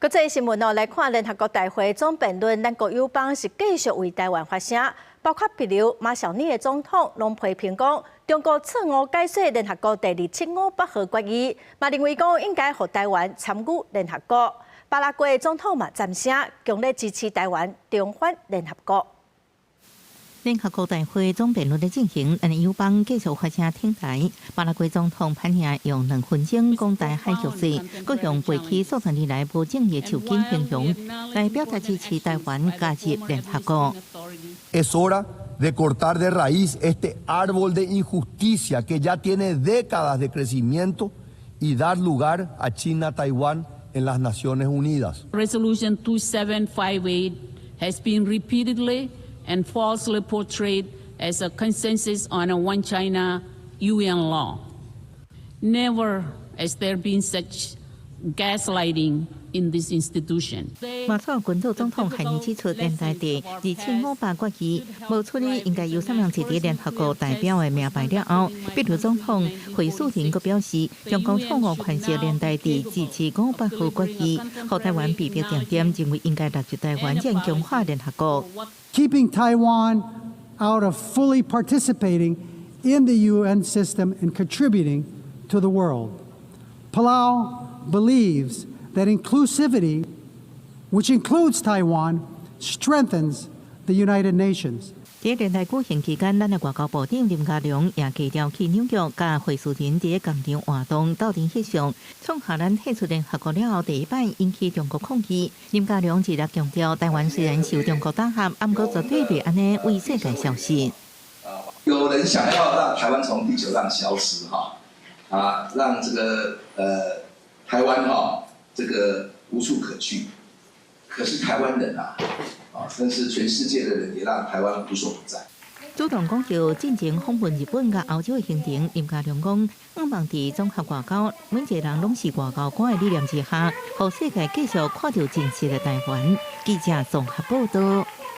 國際新聞哦，來看聯合國大會總辯論，咱國友邦是繼續為台灣發聲，包括秘魯、馬紹爾的總統攏批評講，中國錯誤解釋聯合國第2758號決議，嘛認為講應該予台灣參與聯合國。巴拉圭總統嘛贊聲，強烈支持台灣重返聯合國。聯合國大會總辯論的進行，咱友邦繼續發聲挺台。巴拉圭總統潘尼亞用2分鐘講台海局勢，閣用背起數十年來無正義樹根形容，來表達支持台灣加入聯合國。 Es hora de cortar de raíz este árbol de injusticia que ya tiene décadas de crecimiento y dar lugar a China, Taiwán en las Naciones Unidas. Resolution 2758 has been repeatedly and falsely portrayed as a consensus on a One China UN law. Never has there been such gaslighting in this institution. 馬紹爾群島總統海尼指出，聯大第2758決議無處理應該由啥人佇聯合國代表的名牌了後，秘魯總統惠素林閣表示，中國錯誤詮釋聯大第2758號決議，予台灣被迫定點，認為應該納入台灣，才強化聯合國。 Keeping Taiwan out of fully participating in the UN system and contributing to the world. Palau believes that inclusivity, which includes Taiwan, strengthens the United Nations. 佇聯大舉行期間，咱的外交部長林佳龍也低調去紐約，佮惠素林佇共場活動鬥陣翕相，創下咱退出聯合國了後第一擺引起中國抗議。林佳龍一直強調，台灣雖然受中國打壓，毋過絕對袂按呢為世界消失。有人想要讓台灣從地球上消失，哈，啊，讓這個台灣哈這個無處可去。可是台灣人啊，啊，甚至全世界的人也讓台灣無所不在。主動講到進前訪問日本佮歐洲的行程，林佳龍講，向望佇綜合外交，每一個人攏是外交官的理念之下，予世界繼續看著真實的台灣。記者綜合報道。